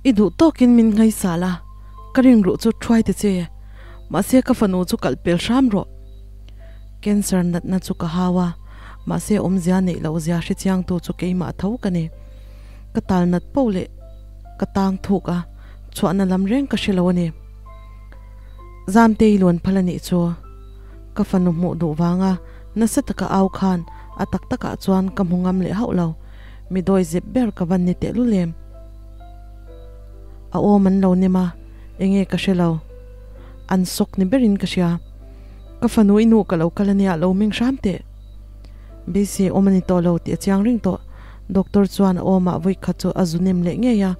I duh tawkin min ngaisal a, ka ring ruh chu thuai ta che. Mahse ka fanu chu kalh pel hram rawh. Cancer natna chu ka hau a, mahse awmzia neih loh zia hrechiangtu chu keimah tho ka ni. Ka tal nat poh leh ka tang thuk a, chhuahna lam reng ka hre lo a ni. Zamtei luan phal a nih chu ka fanu hmuh duh vanga nasa taka au khan a tak takah chuan ka hmu ngam leh hauh lo. Mi dawi zep ber ka van ni tehlul em? A awm an lo nem a, enge ka hre lo. An sawk ni berin ka hria. Ka fanu i nu ka lo kal ania lo meng hram teh. Beisei awm a ni tawh lo tih a chiang reng tawh. Doctor chuan a awmah vawi khat chu a zu nem leh ngei a,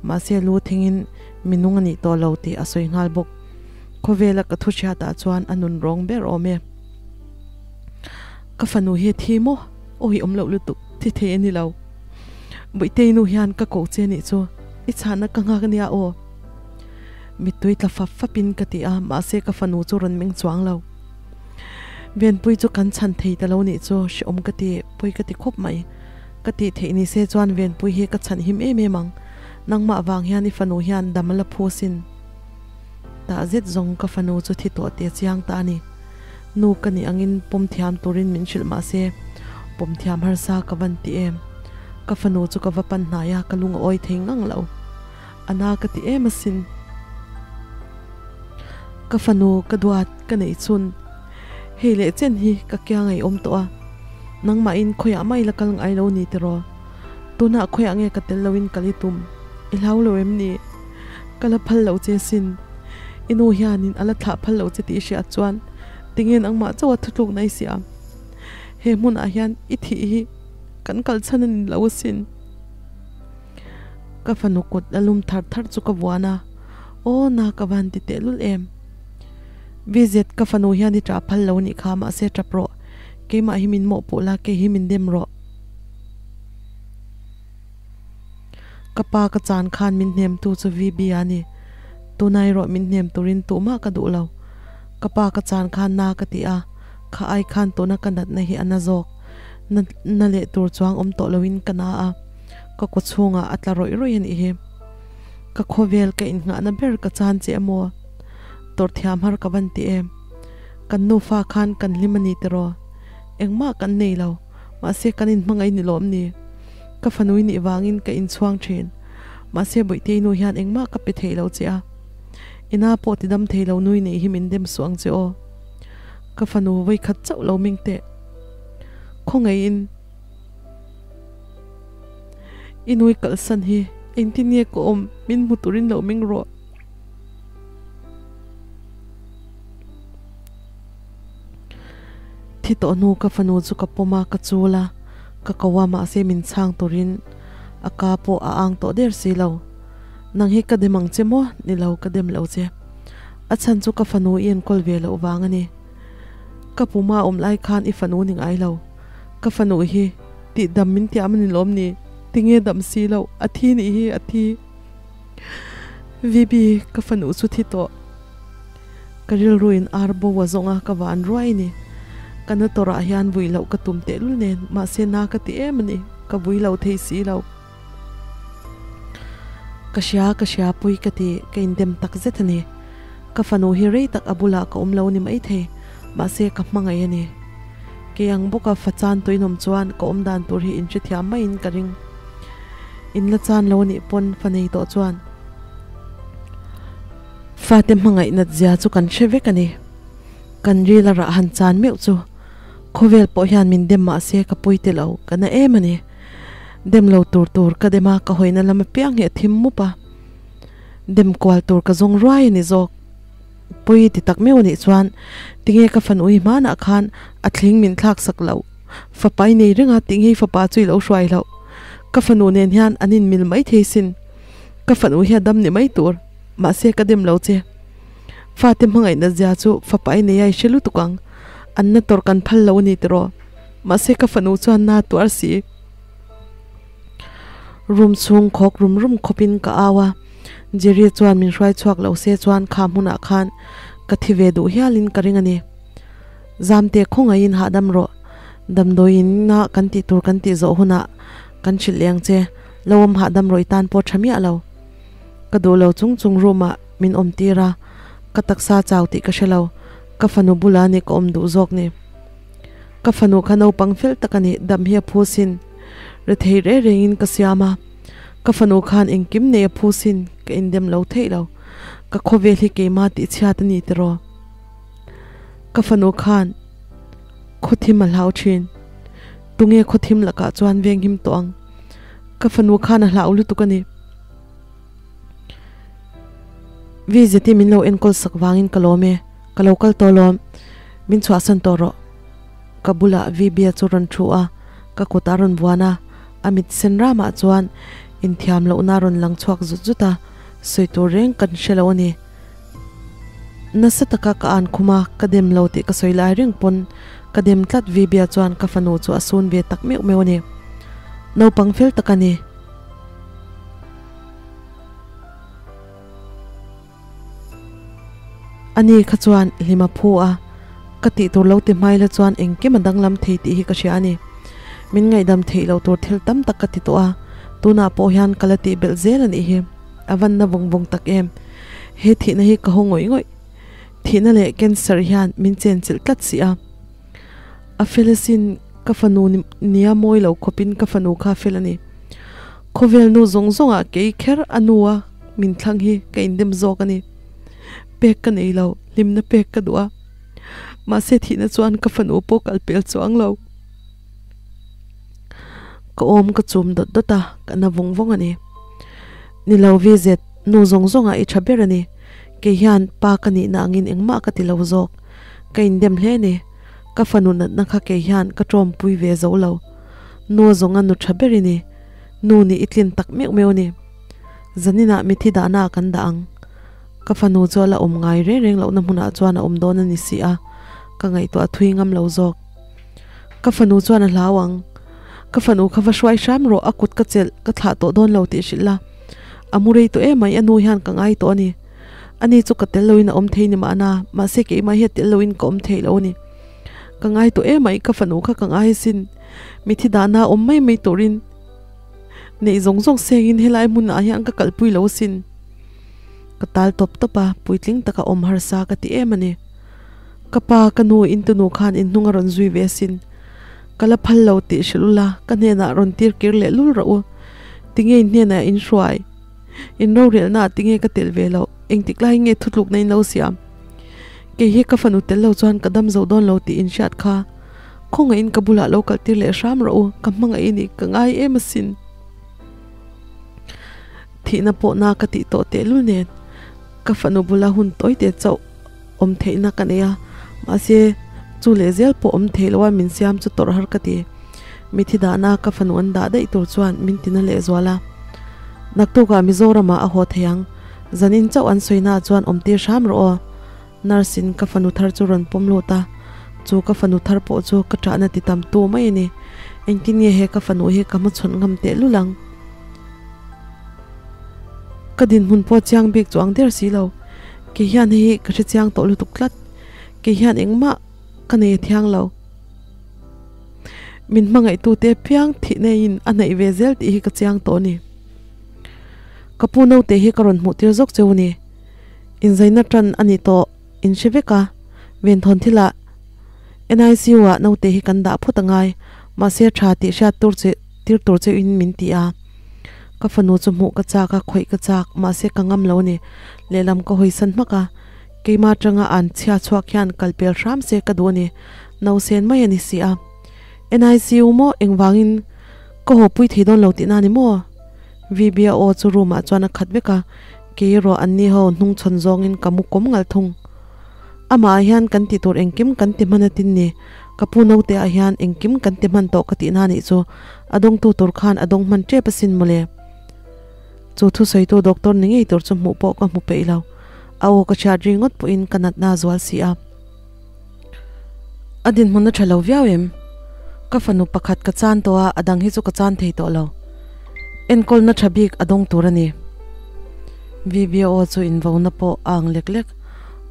mahse lu thingin mi nung a nih tawh lo tih a sawi nghal bawk. Khawvela ka thu hriatah chuan a nun rawng ber awm e. Ka fanu hi a thi maw? Awi awm loh lutuk, thi thei a ni lo. Buitei nu hian ka koh che nih chu i chhahna ka nghak ania aw. Mittui tla fap fapin ka ti a, mahse ka fanu chu rawn meng chuang lo. Venpui chu kan chhan thei ta lo nih chu hrehawm ka ti, pawi ka ti khawp mai. Ka tih theih ni se chuan Venpui hi ka chhan him em em ang. Nangmah vang hian i fanu hian dam a la phu sin. Tah zet zawng ka fanu chu thi tawh teh chiang ta a ni. Nu ka nih angin pawm thiam turin min hrilh mah se, pawm thiam harsa ka van ti em. Ka fanu chu ka va pan hnai a, ka lung a awi thei ngang lo. A na ka ti em asin. Ka fanu ka duat ka neih chhun hei leh chen hi ka kia ngaihawm tawh a, nangmahin khawiah mai la kal ngai lo ni tiraw? Tunah khawiah nge ka tel loin kal i tum? I hlau lo em ni? Ka la phal lo che sin. I nu hianin a la thlah phal lo che tih i hriat chuan tinge nangmah chauha thutlukna i siam? He hmunah hian i thih hi kan kal chhan a ni lo asin. Ka fanu kut a lum thar thar chu ka vuan a, Aw na ka van ti tehlul em? VZ, ka fanu hian i ṭah phal lo nih kha, mahse ṭap rawh. Keimah hi min mawhpuh la, kei hi min dem rawh. Ka pa ka chan khan min hnemtu chu VB a ni. Tunai erawh min hnem turin tuhmah ka duh lo. Ka pa ka chan khan na ka ti a, kha ai khan tuna ka natna hi a na zawk. Na na leh tur chuang awm tawh loin ka na a, ka kaw chhungah a tla rawih rawih a nih hi. Ka khawvel ka innghahna ber ka chan che emaw? Tawrh thiam har ka van ti em? Kan nufa khan kan hlim a ni tiraw? Engmah kan nei lo. Mahse kan inhmangaih ni lawm ni? Ka fanui nih vangin ka inchhuang thin. Mahse Bawihtei nu hian engmah ka pe thei lo che a. Ina pawh ti dam thei lo nui nei hi min dem suh ang che aw. Ka fanu vawikhat chauh lo ming teh. Khawngaihin i nui kalsan hi engtin nge ka awm min hmu turin lo ming rawh. Thi tawh hnu ka fanu chu ka pawm a, ka chul a, ka ko a mahse min chhang turin a ka pawh a ang tawh der si lo. Nang hi ka dem ang che maw? Ni lo, ka dem lo che. A chhan chu ka fanu i enkawl ve loh vang a ni. Ka puma awm lai khan i fanu ni ngai lo. Ka fanu hi tih dam min tiam a ni lawm ni? Tinge dam si loh? A thi nih hi, a thi. VB, ka fanu chu thi tawh. Ka rilruin ar bo a zawng a, ka van ruai ni. Ka na tawrah hian vui loh ka tum tehlul nen, mahse na ka ti em a ni, ka vui lo thei si lo. Ka hria, ka hria pui ka ti, ka indem tak zet a ni. Ka fanu hi rei tak a bulah ka awm lo ni maithei, mahse ka hmangaih a ni. Kei ang bawka fa chan tuinawm chuan ka awm dan tur hi inhrethiam maiin ka ring. In la chan lo anih pawn fa nei tawh chuan. Fate hmangaih nat zia chu kan hre vek a ni. Kan ril a rah han chan meuh chu khawvel pawh hian min dem mah se ka pui te lo, ka na em a ni. Dem lo tur tur ka dem a, ka hawina lam apiang hi a thim mup a. Dem kual tur ka zawng ruai a ni zawk. Pui ti tak meuh a nih chuan tinge ka fan ui hmanah khan a thling min thlak sak loh. Fapa i nei reng a, tinge i fapa chu i lo hruai loh. Ka fanu nen hian an inmil mai thei sin. Ka fanu hi a dam ni mai tur. Mahse ka dem lo che. Fate hmangaihna zia chu fapa i nei a i hre lutuk ang. An na tawrh kan phal lo a ni tiraw. Mahse ka fanu chuan na tuar si. Room chhung khawk rum rum khawpin ka au a. Jerry chuan min hruai chhuak lo se chuan kha hmunah khan ka thi ve duh hialin ka ring a ni. Zamte khawngaihin hahdam rawh. Damdawiin ah kan tih tur kan tih zawh hunah kan hrilh leng che. Lo awm hahdam rawh i tan pawh tha miah lo. Ka duh lo chung chung room ah min awm tir a, ka taksa chau tih ka hre lo, ka fanu bulah ni ka awm duh zawk ni. Ka fanu kha naupang fel tak a ni, dam hi a phu sin. Rethei reh rengin ka siam a, ka fanu khan engkim nei a phu sin, ka indem lo theih lo. Ka khawvel hi keimah tih chhiat a ni tiraw? Ka fanu khan khawthim a hlau thin. Tunge khawthim lakah chuan venghim tawh ang? Ka fanu khan a hlau lutuk a ni. Vizeti min lo enkawl sak vangin ka lawm e, ka lo kal tawh lawm, min chhuahsan tawh rawh. Ka bulah Vibia chu rawn thu a, ka kut a rawn vuan a, a mit sen ramah chuan inthiam lohna a rawn lang chhuak zut zut a, sawi tur reng kan hre lo a ni. Nasa taka ka an khum a, ka dem lo tih ka sawi lai reng pawn ka dem tlat Vibia chuan ka fanu chu a sun ve tak meuh meuh a ni. Naupang fel tak a ni. Ani kha chuan hlim a phu a, ka tih tur lo ti hmai la chuan engkim a danglam thei tih hi ka hria a ni. Min ngaihdam theih loh tur thil tam tak ka ti tawh a, tunah pawh hian ka la tih belh zel a nih hi. A van na vawng vawng tak em. He thihna hi ka haw ngawih ngawih. Thihna leh cancer hian min chenchilh tlat si a. A fel asin ka fanu nia mawi lo khawpin ka fanu kha a fel a ni. Khawvel nu zawng zawngah kei kher a nu a min thlang hi ka indem zawk a ni. Pek ka nei lo, hlimna pek ka duh a. Mahse thihna chuan ka fanu pawh kal pel chuang lo. Ka awm ka chum dawt dawt a, ka na vawng vawng a ni. Ni lo VZ, nu zawng zawngah i tha ber a ni. Kei hian pa ka nihna angin engmah ka ti lo zawk. Ka indem hle a ni. Ka fanu natna kha kei hian ka tawmpui ve zo lo. Nu a zawnga nu tha ber i ni. Nu nih i tlin tak meuh meuh a ni. Zaninah mithi dahnaah kan dah ang. Ka fanu chu a la awm ngai reng reng lohna hmunah chuan a awm dawn a ni si a, ka ngaihtuah thui ngam lo zawk. Ka fanu chuan a hlau ang. Ka fanu kha va hruai hram rawh, a kut ka chelh, ka thlah tawh dawn lo tih hrilh la. A mu rei tawh em mai, a nu hian ka ngai tawh a ni. Ani chu ka tel loin a awm thei ni mahna, mahse keimah hi a tel loin ka awm thei lo a ni. Ka ngai tawh em mai, ka fanu kha ka ngai asin. Mithi dahna awm mai mai turin neih zawng zawng sengin helai hmunah hian ka kalpui lo asin. Ka tal tawp tawp a, puitling taka awm harsa ka ti em a ni. Ka pa, ka nu, in tunu khan in hnung a rawn zui ve asin. Ka la phal lo tih hrilh ula, ka hnenah rawn tir kir leh lul rawh u. Tinge in hnenah in hruai? In rorelnaah tinge ka tel ve loh? Engtik lai nge thutlukna in lo siam? Kei hi ka fanu tel lo chuan ka dam zo dawn lo tih in hriat kha. Khawngaihin ka bulah lo kaltir leh hram rawh u, ka hmangaih i ni, ka ngai em asin. Thihna pawhna ka tih tawh tehlul nen ka fanu bula hun tawi te chauh awm theihna ka nei a, mahse chu leh zel pawh awm thei loa min siam chu tawrh har ka ti. Mithi dahna ka fanu an dah daih tur chuan min tina lehzual a. Naktukah Mizoramah a haw thei ang, zanin chauh an sawina chuan awm tir hram rawh aw. Nurse in ka fanu thar chu rawn pawm lut a, chu ka fanu thar pawh chu ka ṭahna ti tam tu mai a ni. Engtin nge he ka fanu hi ka hmachhawn ngam teh lul ang? Ka dinhmun pawh chiang bik chuang der si lo. Kei hian hei hi ka hre chiang tawh lutuk tlat. Kei hian engmah ka nei a thiang lo. Min hmangaihtute piang thih neiin a hnaih ve zel tih hi ka chiang tawh a ni. Ka pu naute hi ka rawn hmuh tir zawk cheu a ni. Inzaina tan a ni tawh in hre vek a, Venthawn thilah NICU ah naute hi kan dah phawt angai, mahse tha tih hriat tur che tir tur che in min ti a. Ka fanu chu hmuh ka chak a, khawih ka chak, mahse ka ngam lo a ni. Lehlam ka hawisan hmak a, keimah atanga an chhia chhuak hian kal pel hram se ka duh a ni, nausen mai a ni si a. NICU maw engvangin ka haw pui thei dawn lo tihna a ni maw? VB-a aw chu room ah chuan a khat vek a, Kei erawh anni ho hnung chhawn zawngin ka mu kawm ngal thung. Amah ah hian kan tih tur engkim kan ti hman atin ni. Ka pu naute ah hian engkim kan ti hman tawh ka tih na nih chu a dawngtu tur khan a dawng hman tep asin mawle. Chu thusawitu doctor ni ngei tur chu hmuh pawh ka hmu peih lo. A aw ka chhiat ri ngawt pawhin ka natna a zual si a. A dinhmun a tha lo viau em? Ka fanu pakhat ka chan tawh a, a dang hi chu ka chan thei tawh lo. Enkawlna tha bik a dawng tur a ni. VBO chu invona pawh a ang lek lek.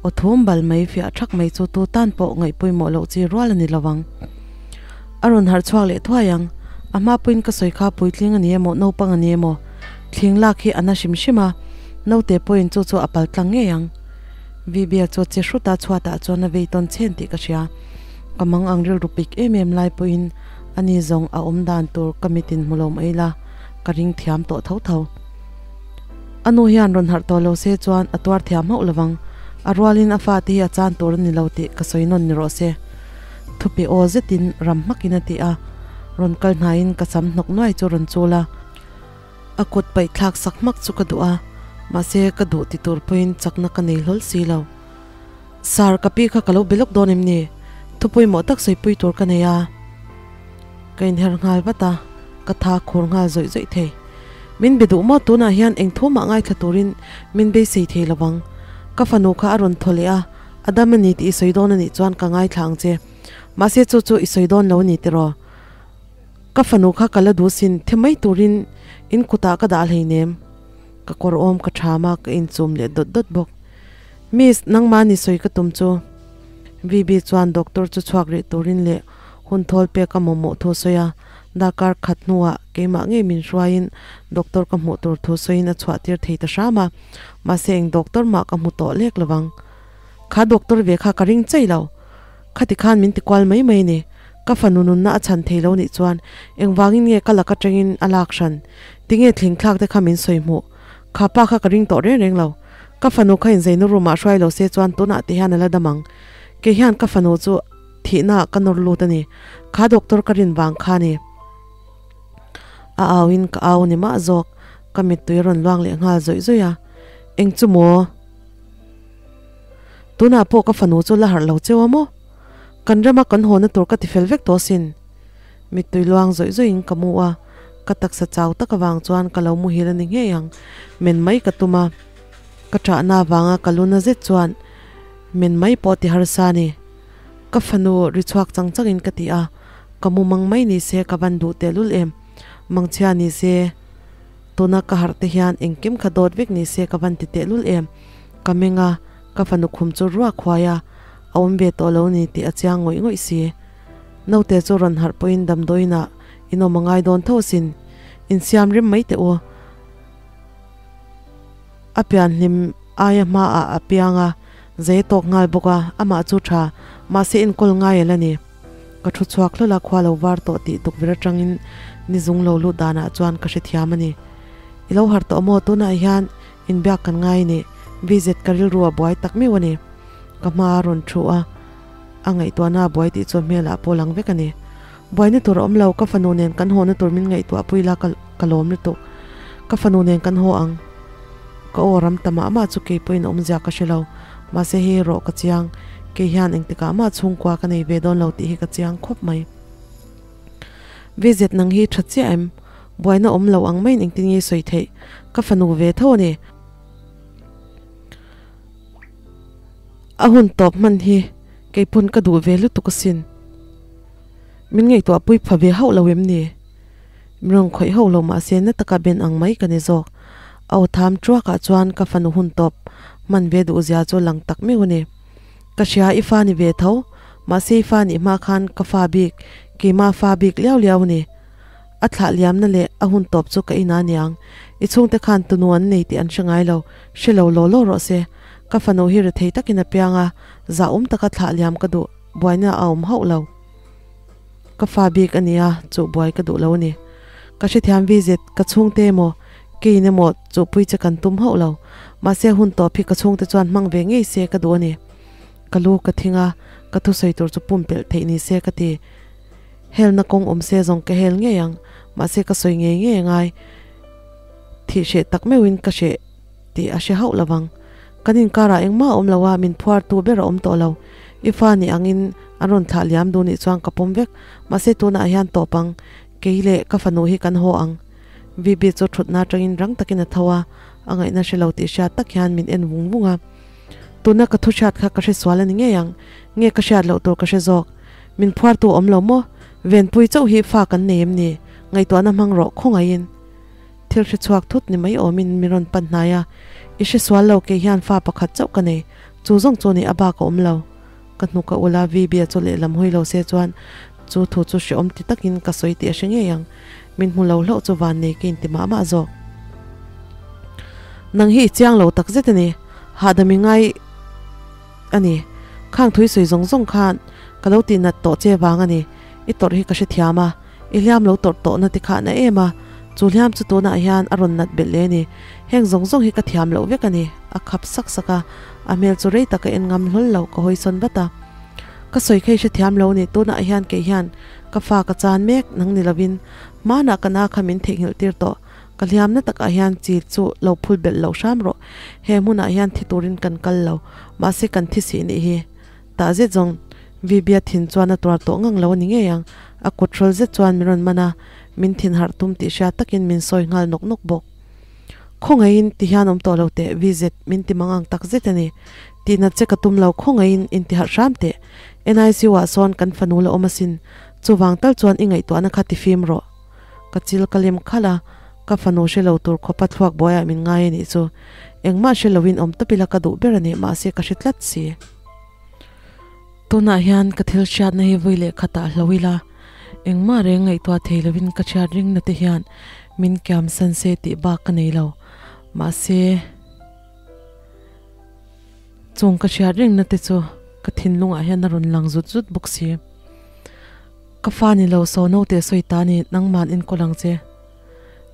Aw thum bal mai fiah thak mai chu tu tan pawh ngaihpawimawh loh chi rual a ni lo ang. A rawn harh chhuak leh thuai ang. A hma pawhin ka sawi kha puitling a ni emaw naupang a ni emaw thling lak hi a na hrim hrim a. Naute pawhin chu chu a pal tlang ngei ang. Vibia chu che hrut a chhuatah chuan a vei tawn chhen tih ka hria. Ka mang ang rilru pik em em lai pawhin ani zawng a awm dan tur ka mitin hmu lo mai la, ka ring thiam tawh tho tho. A nu hian rawn harh tawh lo se chuan a tuar thiam hauh lovang. A rualin a fate hi a chan tur a ni lo tih ka sawi nawn ni rawh se. Thupe aw zetin ram hmakin a ti a, rawn kal hnaiin ka sam hnawk nuai chu rawn chul a. A kut paih thlak sak hmak chu ka duh a, mahse ka duh ti tur pawhin chakna ka nei hlawl si lo. Sir, ka pi kha ka lo be lawk dawn em ni? Thu pawimawh tak sawipui tur ka nei a. Ka inher nghal vat a, ka tha khur nghal zawih zawih thei. Min be duh maw? Tunah hian eng thu mah ngaithla turin min beisei thei lo vang. Ka fanu kha a rawn thaw leh a, a dam a ni tih i sawi dawn a nih chuan ka ngaithla ang che. Mahse chu chu i sawi dawn lo a ni tiraw? Ka fanu kha ka la duh sin, thi mai turin in kutah ka dah hleinem. Ka kawr awm ka tham a, ka inchum leh dawt dawt bawk. Miss, nangmah ni sawi ka tum chu. VB chuan doctor chu chhuak rih turin leh hun thawl pek a mamawh thu sawi a, darkar khat hnuah keimah ngei min hruaiin doctor ka hmuh tur thu sawiin a chhuah tir thei ta hram a, mahse eng doctor mah ka hmu tawh lek lovang. Kha doctor ve kha ka ring chei lo. Khati khan min ti kual mai mai ni. Ka fanu nunna a chhan thei lo nih chuan engvangin nge ka lak atangin a lak hran? Tinge thling thlak te kha min sawi hmuh? Kha pa kha ka ring tawh reng reng lo. Ka fanu kha inzeina room ah hruai lo se chuan tunah te hian a la dam ang. Kei hian ka fanu chu thihna ah ka nawr lut a ni. Kha doctor ka rin vang kha ni. A au in ka au ni mah zawk. Ka mittui a rawn luang leh nghal zawih zawih a. Eng chu maw? Tunah pawh ka fanu chu la harh lo cheu a maw? Kan rama kan hawna tur ka ti fel vek tawh asin. Mittui luang zawih zawihin ka mu a, ka taksa chau tak avang chuan ka lo muhil a ni ngei ang. Men mai ka tum a, ka ṭahna avanga ka lu na zet chuan men mai pawh ti harsa a ni. Ka fanu ri chhuak chang changin ka ti a, ka mu mang mai ni se ka van duh tehlul em. Mangchhia ni se tuna ka harh te hian engkim kha dawt vek ni se ka van ti tehlul em. Ka meng a, ka fanu khum chu ruak huai a, a awm ve tawh lo ni tih a chiang ngawih ngawih si. Naute chu rawn harh pawhin damdawiinah in awm a ngai dawn tho asin, insiam rem mai teh u. A pianhlim aia hmaah a piang a, zei a tawk nghal bawk a, amah chu tha, mahse enkawl ngai a la ni. Ka thu chhuak hlawl a, khua lo var tawh tih tukverh atangin ni zung lo lut danah chuan ka hrethiam a ni. I lo harh tawh maw? Tunah hian Inbiak kan ngai ni, VZ ka rilru a buai tak meuh a ni. Ka hma a rawn thu a, a ngaihtuahna a buai tih chu hmelah pawh lang vek a ni. Buaina tur a awm lo, ka fanu nen kan hawhna tur min ngaihtuah pui la ka lawm lutuk. Ka fanu nen kan haw ang. Ka aw ram ta mah mah chu kei pawhin awmzia ka hre lo, mahse hei erawh ka chiang, kei hian engtikah mah chhungkua ka nei ve dawn lo tih hi ka chiang khawp mai. VZ nang hi tha chiah em? Buaina awm lo ang maiin engtin nge sawi theih? Ka fanu ve tho a ni. A hun tawp hman hi kei pawn ka duh ve lutuk asin. Min ngaihtuah pui pha ve hauh lo em ni? Mi rawn khawih hauh lo mahse na taka ben ang mai ka ni zawk. A aw tham tuakah chuan ka fanu hun tawp hman ve duh zia chu lang tak meuh a ni. Ka hria i fa ni ve tho, mahse i fa nih hma khan ka fa bik, keimah fa bik liau liau a ni. A thlah liamna leh a hun tawp chu ka ina niang. I chhungte khan tunu an nei tih an hre ngai lo, hre lo law law rawh se. Ka fanu hi rethei takin a piang a, zahawm taka thlah liam ka duh, buaina a awm hauh lo. Ka fa bik a nia, chuh buai ka duh lo a ni. Ka hrethiam vizit, ka chhungte emaw, keiin emaw chuhpui che kan tum hauh lo. Mahse hun tawp hi ka chhungte chuan hmang ve ngei se ka duh a ni. Ka lu ka thing a, ka thusawi tur chu pumpelh theih ni se ka ti. Helna kawng awm se zawng ka hel ngei ang, mahse ka sawi ngei ngei angai. Thih hreh tak meuhin ka hreh tih a hre hauh lovang. Kan inkarah engmah a awm lo a, min phuartu ber a awm tawh lo. I fa nih angin an rawn thlah liam duh nih chuan ka pawm vek, mahse tunah hian tawp ang, kei leh ka fanu hi kan haw ang. VB chu thutna atangin rang takin a tho a, a ngaihna hre lo tih hriat tak hian min en vung vung a. Tuna ka thu hriat kha ka hre sual a ni ngei ang, nge ka hriat loh tur ka hre zawk. Min phuartu awm lo maw? Venpui chauh hi fa kan nei em ni? Ngaihtuahna hmang rawh khawngaihin. Thil hre chhuak thut ni mai awmin min rawn pan hnai a, I hre sual lo kei hian fa pakhat chauh ka nei, chu zawng chu ni a bak a awm lo. Ka hnuk a ul a, VB-a chu lehlam hawi lo se chuan chu thu chu hreawm ti takin ka sawi tih a hre ngei ang. Min hmu lo hlauh chu van nei ka inti mah mah zawk. Nang hi i chiang lo tak zet a ni. Hahdam i ngai a ni. Khang thui sawi zawng zawng khan ka lo tih nat tawh che vang a ni. I tawrh hi ka hrethiam a, i hliam lo tawrh tawhna te kha a na em a, chu hliam chu tunah hian a rawn nat belh leh a ni. Heng zawng zawng hi ka thiam loh vek a ni, a khap sak sak a, a hmel chu rei tak a en ngam hlawl lo, ka hawi sawn vat a. Ka sawi kha i hrethiam lo a ni, tunah hian kei hian ka fa ka chan mek, nang ni lovin hmanah ka na kha min theihnghilh tir tawh, ka hliamna takah hian chi chu lo phul belh loh hram rawh, he hmunah hian thi turin kan kal lo, mahse kan thi sih nih hi. Tah zet zawng Vibia thin chuan a tuar tawh ngang lo a ni ngei ang, a kut hrawl zet chuan min rawn man a, min thin harh tum tih hria takin min sawi nghal nawk nawk bawk. Khawngaihin ti hian awm tawh lo teh VZ, min ti mang ang tak zet a ni. Tihnat che ka tum lo, khawngaihin inti harh hram teh. NICU ah sawn kan fanu la awm asin, chuvang tal chuan i ngaihtuahna kha ti fim rawh. Ka chil ka lem khalh a, ka fanu hre lo tur khawpa thluak buaiah min ngai a nih chu. Engmah hre loin awm tawp ila ka duh ber a ni, mahse ka hre tlat si. Tunah hian ka thil hriatna hi vawi leh khatah hlo ila, engmah reng ngaihtuah thei lovin ka hriat ringna te hian min kiam san se tih bak ka nei lo. Mahse, chung ka hriat ringna te chu ka thinlungah hian a rawn lang zut zut bawk si. Ka fa ni lo, saw naute sawi ta ni, nangman enkawl ang che.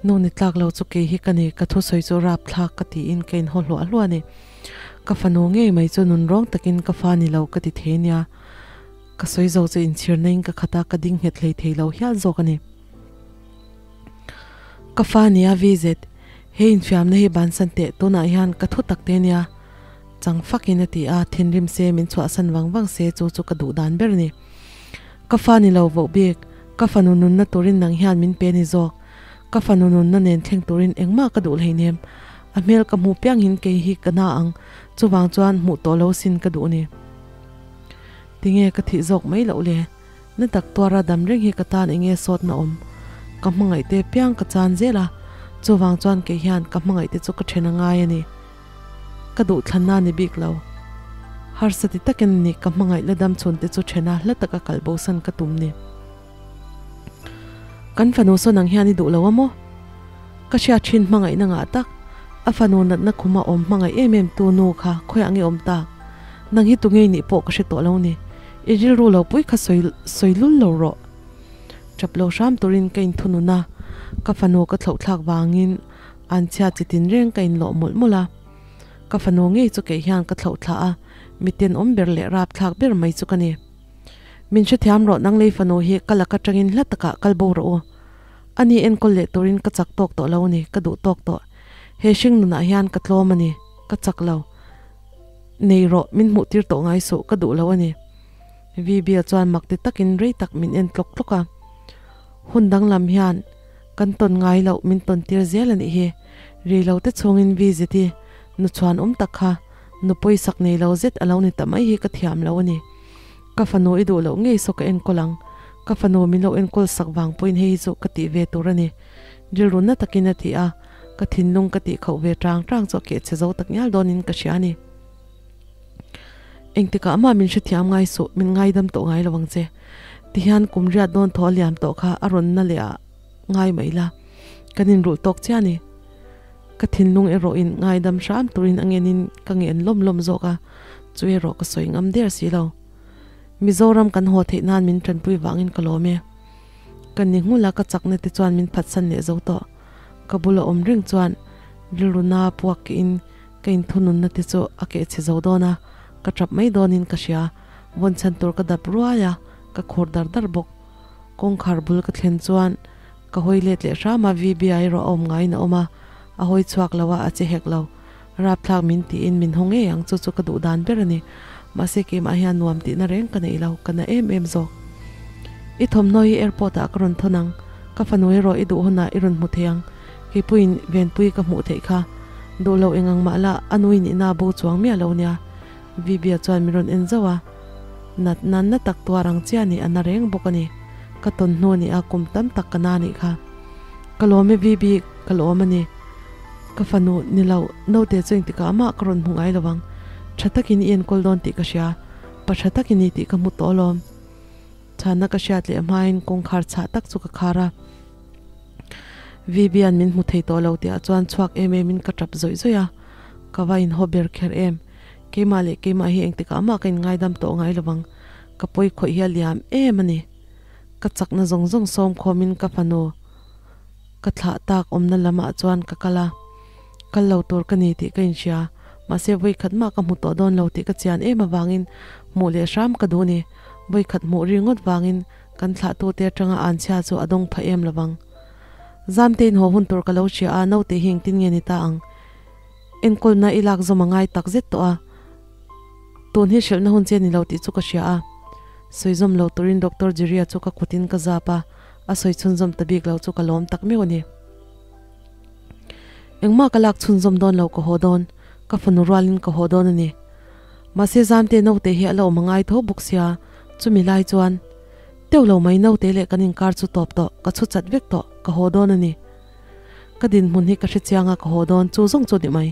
Nu ni tlak lo chu kei hi ka ni, ka thusawi chu rap thlak ka tiin ka inhaw hluah hluah a ni. Ka fanu ngei mai chu nun rawng takin ka fa ni lo ka ti thei nia. Ka sawi zo chu inchhirna in ka khat a, ka ding nghet hlei thei lo hial zawk a ni. Ka fa nia VZ, he infiamna hi bansan teh tunah hian ka thu tak te nia. Chang fakin a ti a, thinrim se min chhuahsan vang vang se chu chu ka duh dan ber a ni. Ka fa ni lo voh bik, ka fanu nunna turin nang hian min pe ni zawk. Ka fanu nunna nen thleng turin engmah ka duh hleinem. A hmel ka hmuh piangin kei hi ka na ang, chuvang chuan hmuh tawh lo sin ka duh ni. Tinge ka thih zawk mai loh le? Na tak tuara dam reng hi ka tan enge sawtna awm? Ka hmangaihte piang ka chan zel a, chuvang chuan kei hian ka hmangaihte chu ka then a ngai a ni. Ka duh thlanna ni bik lo. Harsa ti takin ni ka hmangaih la dam chhunte chu thena hla taka kal bosan ka tum ni. Kan fanu sawn ang hian i duh lo a maw? Ka hriat thin hmangaihna ngah tak, a fanu natna khuma awm hmangaih em em tu nu kha khawiah nge awm tak? Nang hi tu ngei nih pawh ka hre tawh lo ni. I rilru lo pui kha sawi sawi lul lo rawh. Tap lo hram turin ka inthunun a, ka fanu ka thlauh thlak vangin an chhia chi tinreng ka inlawh mawlh mawlh a. Ka fanu ngei chu kei hian ka thlauh thlah a, miten awm ber leh rap thlak ber mai chu ka ni. Min hrethiam rawh nang lei fanu hi ka lak atangin hla takah kal bo rawh u. Ani enkawl leh turin ka chak tawk tawh lo a ni, ka duh tawk tawh. He hring nunah hian ka tlawm a ni, ka chak lo. Nei rawh, min hmuh tir tawh ngai suh, ka duh lo a ni. Vibia chuan mak ti takin rei tak min en tlawk tlawk a. Hun danglam hian kan tawn ngai loh min tawn tir zel a nih hi. Ri lo te chhungin Vizeti nu chhuan awm tak kha nupui sak nei lo zet a lo ni ta mai hi ka thiam lo a ni. Ka fanu i duh loh ngei saw ka enkawl ang. Ka fanu min lo enkawl sak vang pawhin hei hi chu ka tih ve tur a ni. Rilru na takin a ti a, ka thinlung ka tih khauh ve tang tang chu a keh chhe zo tak ngial dawnin ka hria a ni. Engtikah mah min hrethiam ngai suh, min ngaidam tawh ngai lo ang che. Tihian kum riat dawn thaw a liam tawh kha a rawn na leh ah ngai mai la. Kan inrulh tawk chiah a ni. Ka thinlung erawhin ngaidam hram turin a ngenin ka ngen lawm lawm zawk a, chu erawh ka sawi ngam der si lo. Mizoram kan haw theih nan min tanpui vangin ka lawm e. Ka ni nghul a ka chakna te chuan min phatsan leh zo tawh. Ka bula awm reng chuan rilru na puak kehin ka inthununna te chu a keh chhe zo dawn a, ka tap mai dawnin ka hria. Vawn chhan tur ka dap ruai a, ka khur dar dar bawk. Kawngkhar bul ka thlen chuan ka hawi let leh hram a, VBI erawh a awm ngaiin a awm a, a hawi chhuak lo a, a che hek lo. Rapthlak min tiin min haw ngei ang, chu chu ka duh dan ber a ni. Mahse keimah hian nuam tihna reng ka neih lo, ka na em em zawk. I thawmhnaw hi airport ah ka rawn thawn ang, ka fanu erawh i duh hunah i rawn hmu thei ang, keipuiin Venpui ka hmuh theih kha. Duh lo eng ang mah la, a nui nihna a bo chuang miah lo nia. Vibia chuan min rawn en zauh a, nat nan na tak tuar ang chiah nih a na reng bawk a ni. Ka tawn hnu nih a kum tam tak ka na nih kha. Ka lawm e Vibi, ka lawm a ni. Ka fanu ni lo, naute chu engtikah mah ka rawn hmu ngai lo ang. Tha takin i enkawl dawn tih ka hria, pa tha tak i ni tih ka hmu tawh alawm. Chhanna ka hriat leh hmain kawngkhar chhah tak chu ka khar a. Vivian min hmu thei tawh lo tih ah chuan chhuak em em in ka tap zawih zawih a, ka va inhaw ber kher em. Keimah leh keimah hi engtikah mah ka inngaidam tawh ngai lo vang, ka pawi khawih hi a liam em a ni. Ka chakna zawng zawng sawm khawmin ka fanu ka thlah tak awmna lam ah chuan ka kal a, kal lo tur ka ni tih ka inhria, mahse vawikhat mah ka hmu tawh dawn lo tih ka chian em avangin hmuh leh hram ka duh a ni. Vawikhat hmuh ri ngawt vangin kan thlahtute atanga anchhia chu a dawng pha em lovang. Zamte in haw hun tur ka lo hria a, naute hi engtin nge ni ta ang? Enkawlna i lak zawm a ngai tak zet tawh a, tun hi hrilhna hun che ni lo tih chu ka hria a. Sawi zawm lo turin Doctor Jiria chu ka kutin ka zap a, a sawi chhunzawm ta bik lo chu ka lawm tak meuh a ni. Engmah ka lak chhunzawm dawn lo ka haw dawn, ka fanu rualin ka haw dawn a ni. Mahse Zamte naute hi a la awm a ngai tho bawk sia, chumi lai chuan teuh lo mai naute leh kan inkar chu tawp tawh, ka chhu chat vek tawh, ka haw dawn a ni. Ka dinhmun hi ka hre chiang a ka haw dawn chu zawng chu ni mai.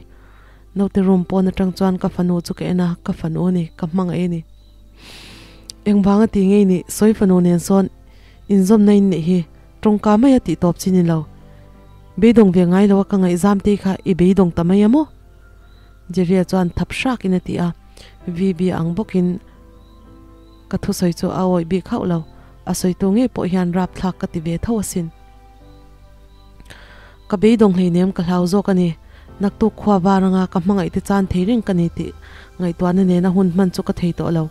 Naute room pawn atang chuan ka fanu chu ka en a, ka fanu a ni, ka hmangaih a ni. Engvanga ti ngei nih sawi fanu nen sawn inzawmna in neih hi tawngka mai a tih tawp chi ni lo. Beidawng ve ngai lo a ka ngaihzam te kha i beidawng ta mai a maw? Jerry-a chuan thap hrak in a ti a, VB ang bawkin ka thusawi chu a awih bik hauh lo, a sawitu ngei pawh hian rapthlak ka ti ve tho asin. Ka beidawng hleinem ka hlau zawk a ni, naktuk khua var anga ka hmangaih te chan thei reng ka ni tih ngaihtuahna nena hun hman chu ka thei tawh lo.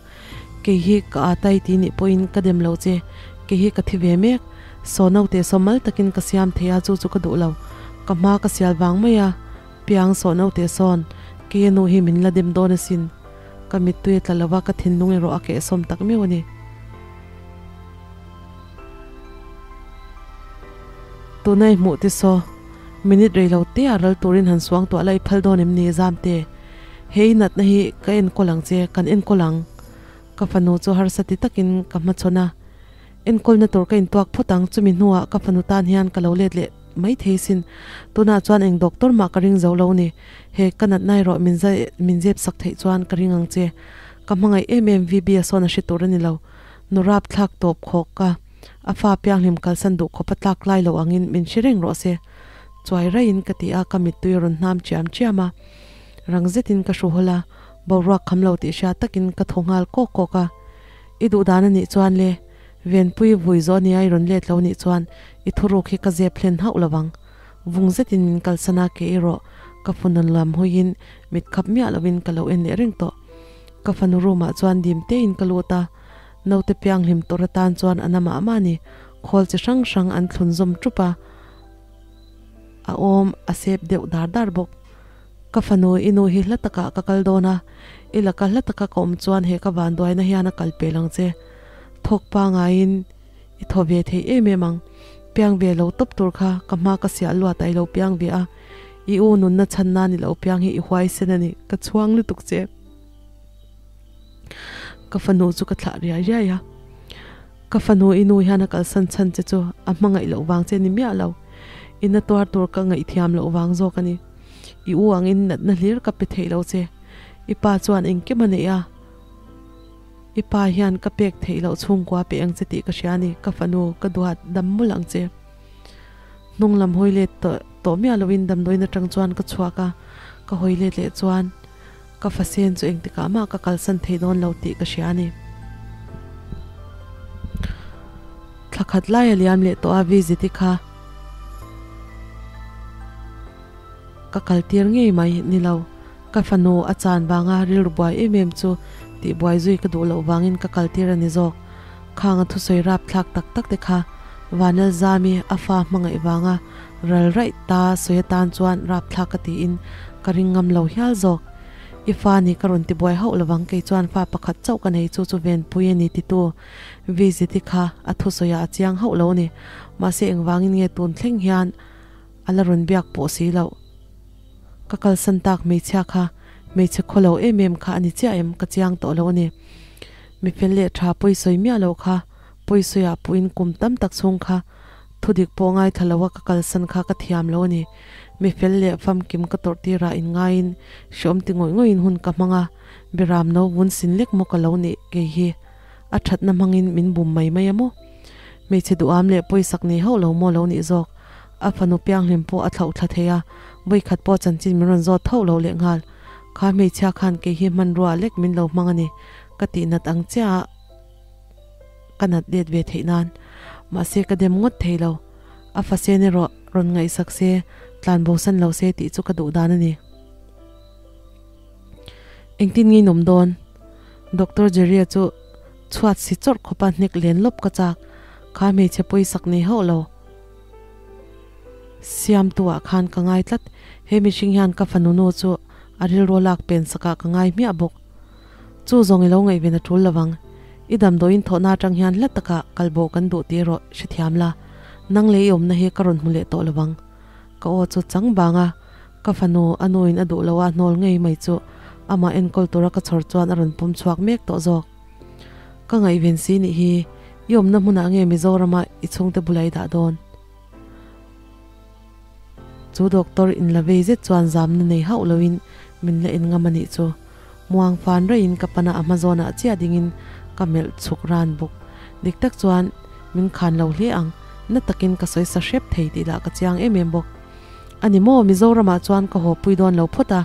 Kei hi ka aa tai ti nih pawhin ka dem lo che, kei hi ka thi ve mek. Saw naute saw mal takin ka siam thei a chu chu ka duh lo. Ka hma ka sial vang mai a, piang saw naute sawn kei a nu hi min la dem dawn asin. Ka mittui a tla lo va, ka thinlung erawh a kehsawm tak meuh a ni. Tuna i hmuh te saw, minute rei lo te ah ral turin han suang tuah la i phal dawn em ni Zamte? He i natna hi ka enkawl ang che, kan enkawl ang. Ka fanu chu harsa ti takin ka hmachhawn a, enkawlna tur ka intuak phawt ang, chumi hnuah ka fanu tan hian ka lo let leh mai thei sin. Tunah chuan eng doctor mah ka ring zo lo ni, he ka natna erawh min zai min zep sak theih chuan ka ring ang che. Ka hmangaih em em VB a sawn a hre tur a ni lo. Nu rap thlak tawp khawk a, a fa pianghlim kalsan duh khawp a tlak lai lo angin min hre reng rawh se. Chuai raiin ka ti a, ka mittui a rawn hnam chiam chiam a. Rang zetin ka hru hawlh a, boruak kham lo tih hria takin ka thaw nghal kawk kawk a. I duh dan a nih chuan le, Venpui vui zawh nia i rawn let lo nih chuan i thuruk hi ka zep hlen hauh lo vang. Vung zetin min kalsan a, ke erawh ka funawn lam hawiin mit khap miah lovin ka lo en leh reng tawh. Ka fanu room ah chuan dim tein ka lut a, naute pianghlim tur atan chuan a na mah mah a ni, khawl chi hrang hrang an thlun zawm ṭup a, a awm a sep deuh dar dar bawk. Ka fanu i nu hi hla takah ka kal dawn a, i laka hla taka ka awm chuan he ka vanduaina hian a kal pel ang che. Thawk pangaiin i thaw ve thei em em ang, piang ve lo tawp tur kha ka hma ka siah luat a i lo piang ve a, i u nunna chhan nan i lo piang hi i huaisen a ni, ka chhuang lutuk che. Ka fanu chu ka thlah riai riai a, ka fanu i nu hian a kalsan chhan che chu a hmangaih loh vang che ni miah lo, i na tuar tur ka ngaihthiam loh vang zawk a ni. I u angin natna hlir ka pe theih lo che, i pa chuan engkim a neih a, i pa hian ka pek theih loh chhungkua pe ang che tih ka hria a ni, ka fanu ka duat dam mawlh ang che. Hnung lam hawi let tawh miah loin damdawiin atang chuan ka chhuak a, ka hawi let leh chuan ka fasen chu engtikah mah ka kalsan thei dawn lo tih ka hria a ni. Thla khat lai a liam leh tawh a visit i kha ka kal tir ngei mai ni lo. Ka fanu a chan vanga rilru buai em em chu tih buai zui ka duh loh vangin ka kal tir a ni zawk. Khang a thusawi rap thlak tak tak te kha Vanlalzami a fa hmangaih vanga ral raih ta sawi atan chuan rap thlak ka tiin ka ring ngam lo hial zawk. I fa ni ka rawn ti buai hauh lovang kei chuan fa pakhat chauh ka nei chu chu venpui a ni titu Viziti kha a thusawi ah a chiang hauh lo a ni. Mahse engvangin nge tun thleng hian a la rawn biak pawh si loh. Ka kalsan tak hmeichhia kha hmeichhe khaw lo em em kha a ni chiah em ka chiang tawh lo a ni. Mi fel leh tha pawisawi miah loh kha pawisawi ah puhin kum tam tak chhung kha thudik pawh ngaithla lo a ka kalsan kha ka thiam lo a ni. Mi fel leh famkim ka tawrh tir ah inngaiin hreawm ti ngawih ngawih in hun ka hmang a, biram no vun sin lek maw ka lo nih kei hi a thatna hmangin min bum mai mai a maw? Hmeichhe duham leh pawisak nei hauh lo maw lo nih zawk? A fanu pianghlim pawh a thlauh thla thei a, vawikhat pawh chanchin min rawn zawt thauh lo leh nghal. Kha hmeichhia khan kei hi hmanrua lek min lo hmang a ni, ka tih nat ang chiah a ka nat let ve theih nan. Mahse ka dem ngawt thei lo. A fasen erawh rawn ngaihsak se, tlan bosan lo se tih chu ka duh dan a ni. Engtin nge in awm dawn? Doctor Jerry-a chu chhuat si chawrh khawpa hnek len lawp ka chak. Kha hmeichhe pawisak nei hauh lo. Siamtu ah khan ka ngai tlat. He mihring hian ka fanu nu chu a rilru lak pen sakah ka ngai hmiah bawk. Chu zawng i lo ngaihven a tul lovang. I damdawiin thawhna atang hian hla takah kalbo kan duh tih erawh hrethiam la. Nang leh i awmna hi ka rawn hmu leh tawh lovang. Ka aw chu chang bang a, ka fanu a nuin a duh lo a hnawl ngei mai chu amah enkawl tura ka chhawr chuan a rawn pawm chhuak mek tawh zawk. Ka ngaihven si nih hi, i awmna hmunah nge Mizorama i chhungte bula i dah dawn? Chu doctor in la vei zet chuan zamna nei hauh loin min la en ngam a nih chu. Muang fan raihin ka pana a hma zawnah chiah dingin ka melh chhuk ran bawk. Dik tak chuan min khan lo hle ang, na takin ka sawi sa hrep thei tih lah ka chiang em em bawk. A ni maw, Mizoramah chuan ka haw pui dawn lo phawt a,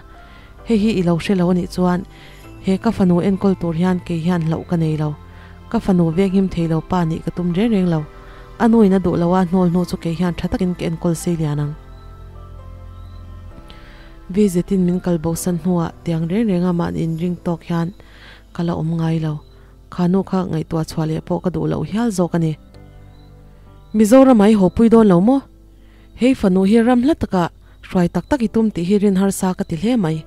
hei hi i lo hre lo a nih chuan he ka fanu enkawl tur hian kei hian hlauh ka nei lo. Ka fanu venghim thei lo pa nih ka tum reng reng lo. A nuin a duh lo a hnawl hnu chu kei hian tha takin ka enkawl sei lian ang. Vizetin min kal bosan hnuah tiang reng renga mahni inring tawk hian ka la awm ngai lo. Kha nu kha ngaihtuah chhuah leh pawh ka duh loh hial zawk a ni. Mizoram ah i haw pui dawn lo maw? Hei fanu hi ram hla takah hruai tak tak i tum tih hi rin harsa ka ti hle mai.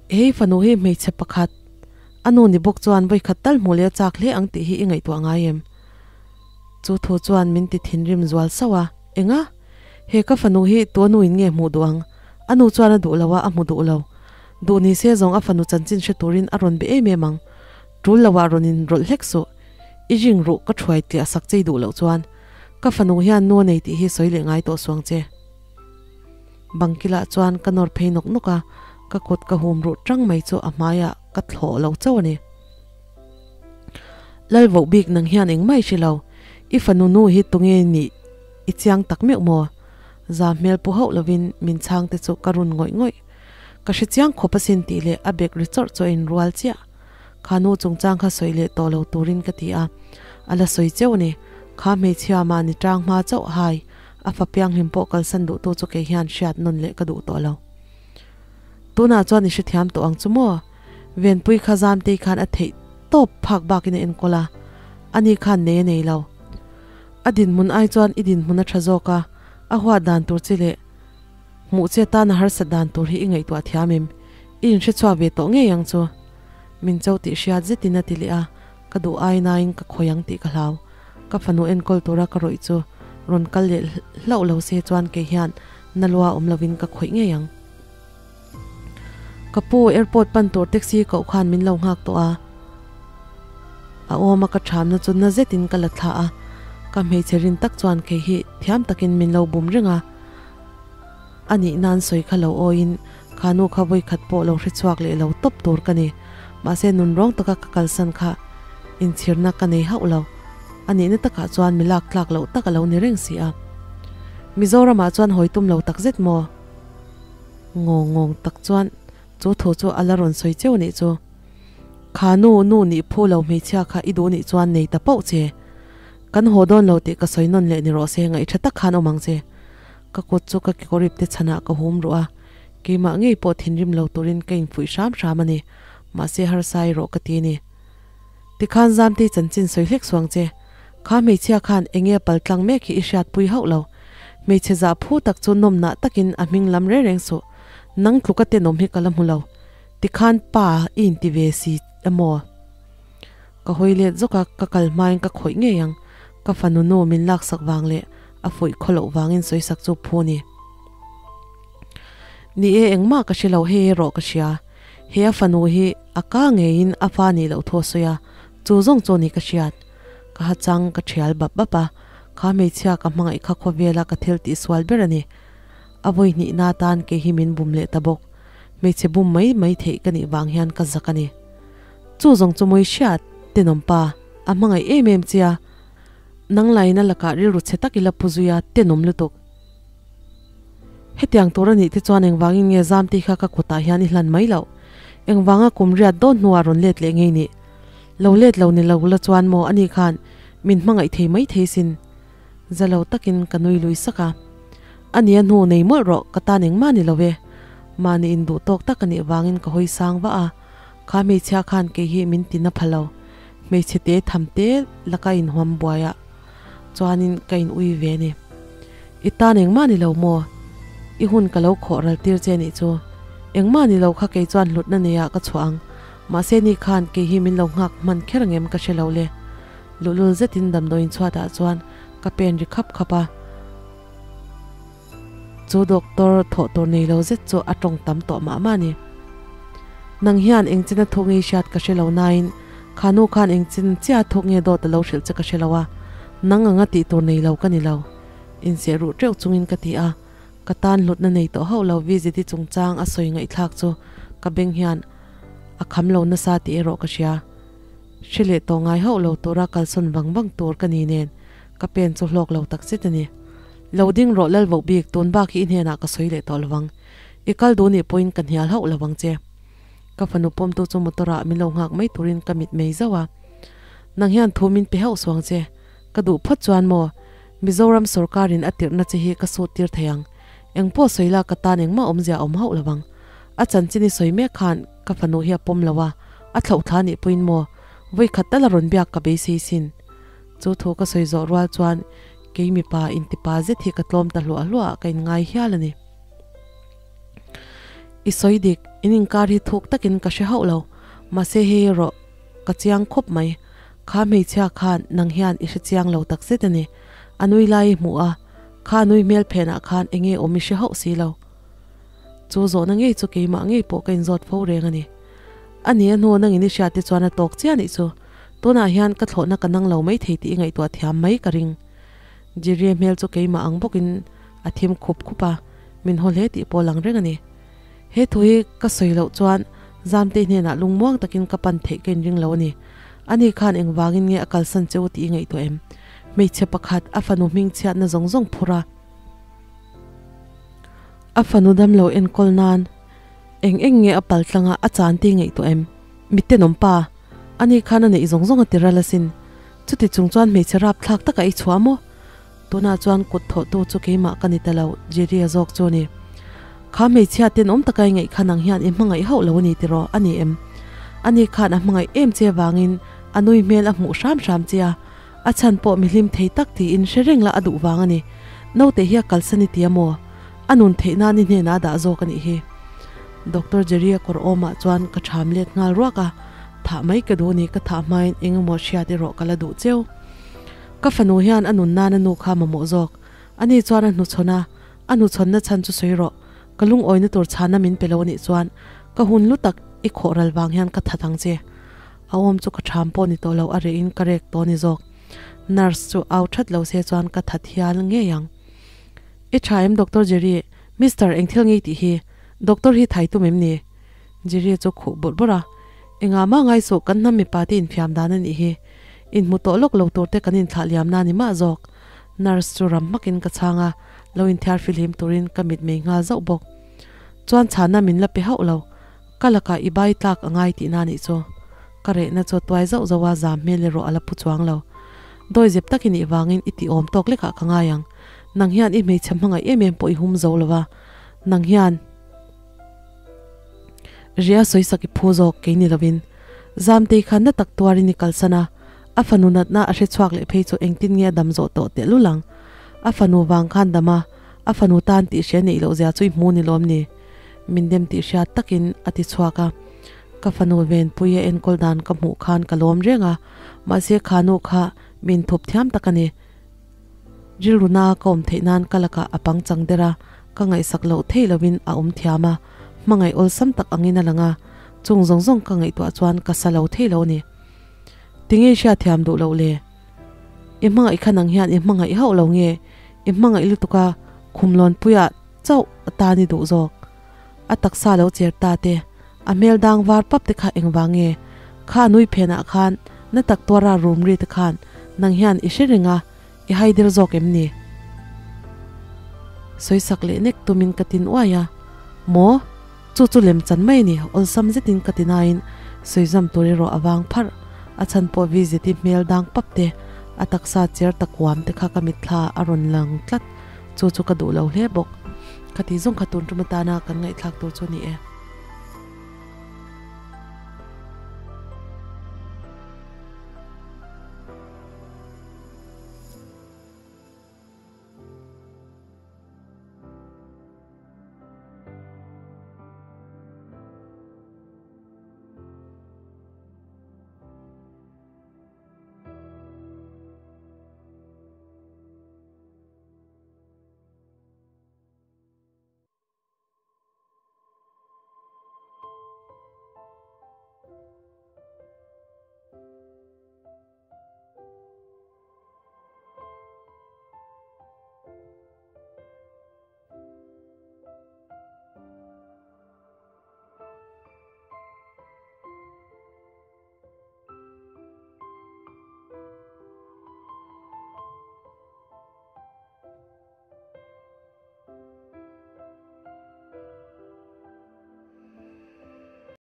Hei fanu hi hmeichhe pakhat, a nu ni bawk chuan vawikhat tal hmuh leh a chak hle ang tih hi i ngaihtuah ngai em? Chu thu chuan min ti thinrim zual sauh a, Enga? He ka fanu hi tu a nuin nge hmuh duh ang? A nu chuan a duh lo a, a hmu duh lo. Duh ni se zawng a fanu chanchin hre turin a rawn be em em ang. Tul loah rawn in rawlh hlek suh. I ring ruh ka thuai tliah sak chei duh loh chuan ka fanu hian nu a nei tih hi sawi leh ngai tawh suang che. Bangkilah chuan ka nawr phei nawk nawk a, ka kut ka hum ruh tang mai chu a hmaiah ka thlawh lo chauh a ni. Lalvoh bik nang hian engmah i hre lo, i fanu nu hi tunge nih i chiang tak meuh maw? Za hmel pu hauh lovin min chhang te chu ka run ngawih ngawih. Ka hre chiang khawp asin tih leh a bek ri chawrh chu a inrual chiah. Kha nu chungchang kha sawi leh tawh lo turin ka ti a, a la sawi cheu a ni. Kha hmeichhia mahni tang hma chauh hai, a fa pianghlim pawh kalsan duhtu chu kei hian hriat nawn leh ka duh tawh lo. Tunah chuan i hrethiam tawh ang chu maw? Venpui kha Zamtei khan a theih tawp phak bakin a enkawl a, ani khan nei a nei lo. A dinhmun ai chuan i dinhmun a tha zawk a, a huat dan tur che leh hmuh che tan a harsat dan tur hi i ngaihtuah thiam em? I inhre chhuak ve tawh ngei ang chu. Min cho tih hriat zetin a ti leh a, ka duh ai nain ka khawi ang tih ka hlau. Ka fanu enkawl tura ka rawih chu rawn kal leh hlauh lo se chuan kei hian na lua awm lovin ka khawih ngei ang. Ka pu airport pan tur taxi koh khan min lo nghak tawh a, a awm a ka thamna chu na zetin ka la thlah a, ka hmeichhe rin tak chuan kei hi thiam takin min lo bum reng a, a nih nan sawi kha lo awiin kha nu kha vawikhat pawh lo hre chhuak leh lo tawp tur ka ni, mahse nun rawng taka ka kalsan kha inchhirna ka nei hauh lo, a nihna takah chuan mi lak tlak loh tak a lo ni reng si a. Mizoramah chuan hawi tum lo takzet maw? Ngawng ngawng tak chuan chu thu chu a la rawn sawi cheu nih chu. Kha nu nu nih phu lo hmeichhia kha i duh nih chuan nei ta pauh che. Kan haw dawn lo tih ka sawi nawn leh ni rawh se ngaihṭha tak khan awm ang che. Ka kut chu ka kekawrip te chhanah ka hum ruh a, keimah ngei pawh thinrim lo turin ka infuih hram hram a ni. Mahse harsa erawh ka ti a ni. Tikhan Zamtei chanchin sawi hlek suang che. Kha hmeichhia khan enge a pal tlang mek hi i hriatpui hauh lo. Hmeichhe zah phu tak chu nawmnah takin a hming lam reng reng suh. Nang tluka tenawm hi ka la hmu lo. Tikhan pa i inti ve si emaw? Ka hawi let zawk a, ka kal hmain ka khawih ngei ang. Ka fanu nu min laksak vang leh a fuih khaw loh vangin sawisak chu phu ni. Ni e, engmah ka hre lo hei erawh ka hria. He a fanu hi a ka ngeiin a fa nih loh thu a sawi a, chu zawng chu ni ka hriat. Ka ha chang ka thial bap bap a, kha hmeichhia ka hmangaih kha khawvela ka thil tih sual ber a ni. A vawi hnihna atan kei hi min bum leh ta bawk. Hmeichhe bum mai mai theih ka nih vang hian ka zak a ni. Chu zawng chu mawi hriat, tenawm pa, a hmangaih em em che a, nang laina lakah rilru chhe tak ila pu zui a, tenawm lutuk. Hetiang tur a nih te chuan engvangin nge Zamtei kha ka kutah hian i hlan mai loh? Engvanga kum riat dawn hnuah rawn let leh ngei nih? Lo let lo ni lo la chuan maw ani khan min hmangaih thei mai thei sin. Za lo takin ka nui lui sak a. Ani a hnu nei mawlh rawh ka tan engmah ni lo e. Mahni induh tawk tak a nih vangin ka hawi sang vah a. Kha hmeichhia khan kei hi min ti na pha lo. Hmeichhe te tham te laka inhuam buai ah chuanin ka in ui ve a ni. I tan engmah ni lo maw? I hun ka lo khawh ral tir che nih chu. Engmah ni lo kha kei chuan hlutna nei ah ka chhuah ang. Mahse ni khan kei hi min lo nghak hman kher ang em ka hre lo le. Luhlul zetin damdawiin chhuatah chuan ka pen ri khap khap a. Chu doctor thawh tur nei lo zet chu a tawng tam tawh mah mah a ni. Nang hian engchina thuk ngei hriat ka hre lo nain kha nu khan engchin chiah thuk nge dawt a lo hrilh che ka hre lo a, nang anga tih tur nei lo ka ni lo. Inseh ruh teuh chungin ka ti a, ka tan hlutna nei tawh hauh lo VZD chungchang a sawi ngaihthlak chu ka beng hian a kham lo nasa tih erawh ka hria. Hre leh tawh ngai hauh lo tura kalsawn vang vang tur ka ni nen ka pen chu hlawk lo tak zet a ni. Lo ding rawh lal voh bik tun bak hi i hnenah ka sawi leh tawh lovang. I kal duh nih pawhin ka hnial hauh lovang che. Ka fanu pawmtu chu motor ah min lo nghak mai turin ka mit mei zauh a. Nang hian thu min pe hauh suang che. Ka duh phawt chuan maw Mizoram sorkarin a tirhna che hi ka sut tir thei ang. Engpawh sawi la ka tan engmah awmzia a awm hauh lovang. A chanchin i sawi mek khan ka fanu hi a pawm lo a, a thlauh thla nih pawhin maw vawi khat tal a rawn biak ka beisei sin. Chu thu ka sawi zawh rual chuan kei mipa intipa zet hi ka tlawm ta hluah hluah ah ka inngai hial a ni. I sawi dik, in inkar hi thuk takin ka hre hauh lo, mahse hei erawh ka chiang khawp mai. Kha hmeichhia khan nang hian i hre chiang lo tak zet a ni. A nui lai i hmuh a, kha nui hmel phenah khan enge awm i hre hauh si lo. Chu zawhna ngei chu keimah ngei pawh ka inzawt fo reng a ni. A ni a hnu nangin i hriat te chuan a tawk chiah nih chu. Tunah hian ka thlawhna ka nang lo mai thei tih i ngaihtuah thiam mai ka ring. Jerry-a hmel chu keimah ang bawkin a thim khup khup a, min haw hle tih pawh lang reng a ni. He thu hi ka sawi loh chuan Zamtei hnenah lungmuang takin ka pan theih ka inring lo a ni. Ani khan engvangin nge a kalsan che u tih i ngaihtuah em? Hmeichhe pakhat a fanu hmingchhiatna zawng zawng phur a. A fanu damlo enkawl nan eng eng nge a pal tlanga a chan tih i ngaihtuah em? Mitenawm pa, ani khan a neih zawng zawng a ti ral asin. Chuti chung chuan hmeichhe rapthlak taka i chhuah maw? Tunah chuan kut thawhtu chu keimah ka ni ta lo, Jerry-a zawk chu a ni. Kha hmeichhia tenawm taka i ngaih kha nang hian i hmangaih hauh lo a ni tiraw? A ni em? Ani khan a hmangaih em che vangin a nui hmel a hmuh hram hram che a, a chhan pawh mi hlim thei tak tiin hre reng la a duh vang a ni. Naute hi a kalsan i ti a maw? A nun theih nan i hnenah a dah zawk a nih hi. Doctor Jerry-a kawr awmah chuan ka ṭham let nghal ruak a, thah mai ka duh a ni, ka thah hmain eng emaw hriat erawh ka la duh cheu. Ka fanu hian a nun nan a nu kha mamawh zawk. Ani chuan a hnuchhawn a, a hnuchhawnna chhan chu sawi rawh. Ka lungawina tur chhana min pe lo anih chuan ka hun lu tak i khawh ral vang hian ka that ang che. A awm chu ka ṭham pawh ni tawh lo a reh in ka rek tawh a ni zawk. Nurse chu au that lo se chuan ka that hial ngei ang. I ṭha em Doctor Jerry? Mister engthil ngei tih hi Doctor hi thai tum em ni? Jerry chu khuh bawrh bawrh a. Engah mah ngai suh kan hnam mipa te infiam dan a nih hi. Inhmu tawh lawk lo tur te kan inthlah liam na ni mah zawk. Nurse chu ram hmakin ka chhang a, lo inthiar fihlim turin ka mit mei nghal zauh bawk. Chuan chhana min la pe hauh lo. Ka lakah i bai tlak a ngai tihna nih chu. Ka rehna chu tuai zauh zauh a zam hmel erawh a la pu chuang lo. Dawi zep tak i nih vangin i tih awm tawk lekah ka ngai ang. Nang hian i hmeichhe hmangaih em em pawh i hum zo lo va. Nang hian. Ria sawisak i phu zawk kei ni lovin Zamtei kha na tak tuarin i kalsan a, a fanu natna a hre chhuak leh phei chu engtin nge a dam zawh tawh tehlul ang. A fanu vang khan dam a, a fanu tan tih hria neih loh zia chu i hmu ni lawm ni? Min dem tih hriat takin a ti chhuak a. Ka fanu Venpui a enkawl dan ka hmuh khan ka lawm reng a, mahse kha nu kha min thup thiam tak a ni. Rilru na ka awm theih nan ka lakah a pangchang der a, ka ngaihsak loh theih lovin a awm thiam a, hmangaih awlsam tak angin a lang a, chung zawng zawng ka ngaihtuah chuan ka sa lo thei lo a ni. Tinge i hriatthiam duh loh le? I hmangaih kha nang hian i hmangaih hauh lo nge? I hmangaih lutuk a, khumlawnpuiah chauh atan i duh zawk. A taksa lo cher ta te, a hmel dang var pap te kha engvang nge? Kha a nui phenah khan na tak tuara rum ri te khan nang hian i hre reng a, i haidir zawk em ni? Sawisak leh nek tumin ka tin uai a. Maw? Chu chu lem chan mai ni, awlsam zetin ka ti nain sawizam tur erawh a vang pharh. A chhan pawh Vizeti hmel dang pap te, a taksa cher ta kuam te kha ka mitthla a rawn lang tlat. Chu chu ka duh lo hle bawk. Ka ti zawng kha tun tum atana kan ngaihthlak tur chu ni e.